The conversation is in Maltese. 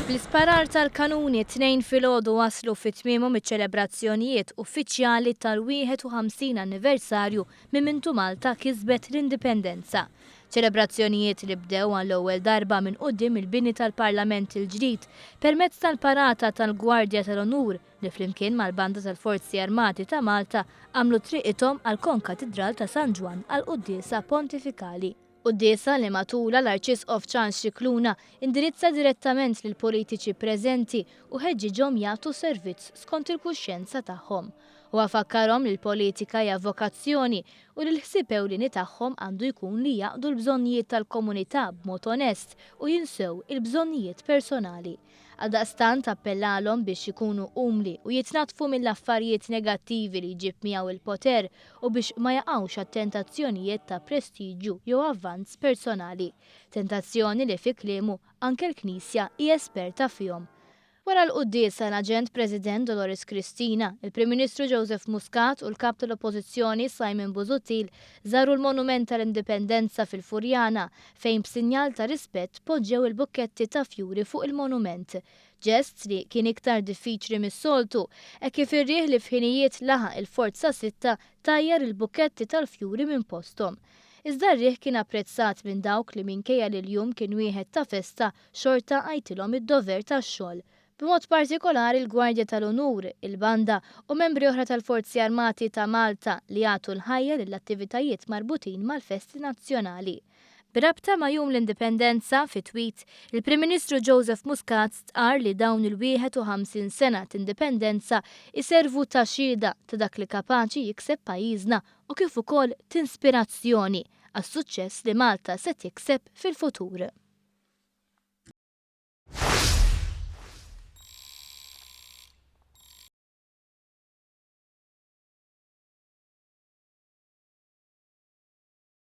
Bl-isparar tal-kanuni t-Tnejn filgħodu waslu fi tmiemhom iċ-ċelebrazzjonijiet uffiċjali tal-51 anniversarju minn mintu Malta kisbet l-Indipendenza. Ċelebrazzjonijiet li bdew għall-ewwel darba minn quddiem il-bini tal-Parlament il-ġdid permezz tal-parata tal-Gwardja tal-Onur li flimkien mal-Banda tal-Forzi Armati ta' Malta għamlu triqithom għall-Konkatidral ta' San Ġwann għall-Quddiesa Pontifikali. Quddiesa li matulha l-Arċisqof Charles Scicluna indirizza direttament lill-politiċi preżenti u ħeġġiġhom jagħtu servizz skont il-kuxjenza tagħhom. Huwa fakkarhom li l-politika hija vokazzjoni u li l-ħsieb ewlieni tagħhom għandu jkun li jaqdu l-bżonnijiet tal-komunità b'mod onest u jinsew il-bżonnijiet personali. Għaldaqstant appellalhom biex ikunu umli u jitnaddfu mill-affarijiet negattivi li jġib miegħu l-poter u biex ma jaqgħux għat-tentazzjonijiet ta' prestiġju jew avvanz personali. Tentazzjoni li fi kliemu anke l-Knisja hi esperta fihom. Wara l-quddiesa, l-Aġent President Dolores Cristina, il-Prim Ministru Joseph Muscat u l-Kap tal-Oppożizzjoni Simon Busuttil żaru l-Monument tal-Indipendenza fil-Furjana fejn b'sinjal ta' rispett poġġew il-bukketti ta' fjuri fuq il-monument. Ġest li kien iktar diffiċli mis-soltu, hekk kif ir-riħ li f'ħinijiet laħaq il-forza sitta tajjar il-bukketti tal-fjuri minn posthom. Iżda r-riħ kien apprezzat minn dawk li minkejja li l-jum kien wieħed ta' festa xorta għajtilhom id-dover tax-xogħol. B'mod partikolari l-Gwardja tal-Unur, il-Banda u membri oħra tal-Forzi Armati ta' Malta li jagħtu l-ħajja lill-attivitajiet marbutin mal-festi nazzjonali. B'rabta ma' Jum l-Indipendenza, fi tweet, il-Prim Ministru Joseph Muscat stqarr li dawn il-51 sena t'indipendenza jservu ta' xhieda ta' dak li kapaċi jikseb pajjiżna u kif ukoll t'inspirazzjoni għas-suċċess li Malta se tikseb fil-futur.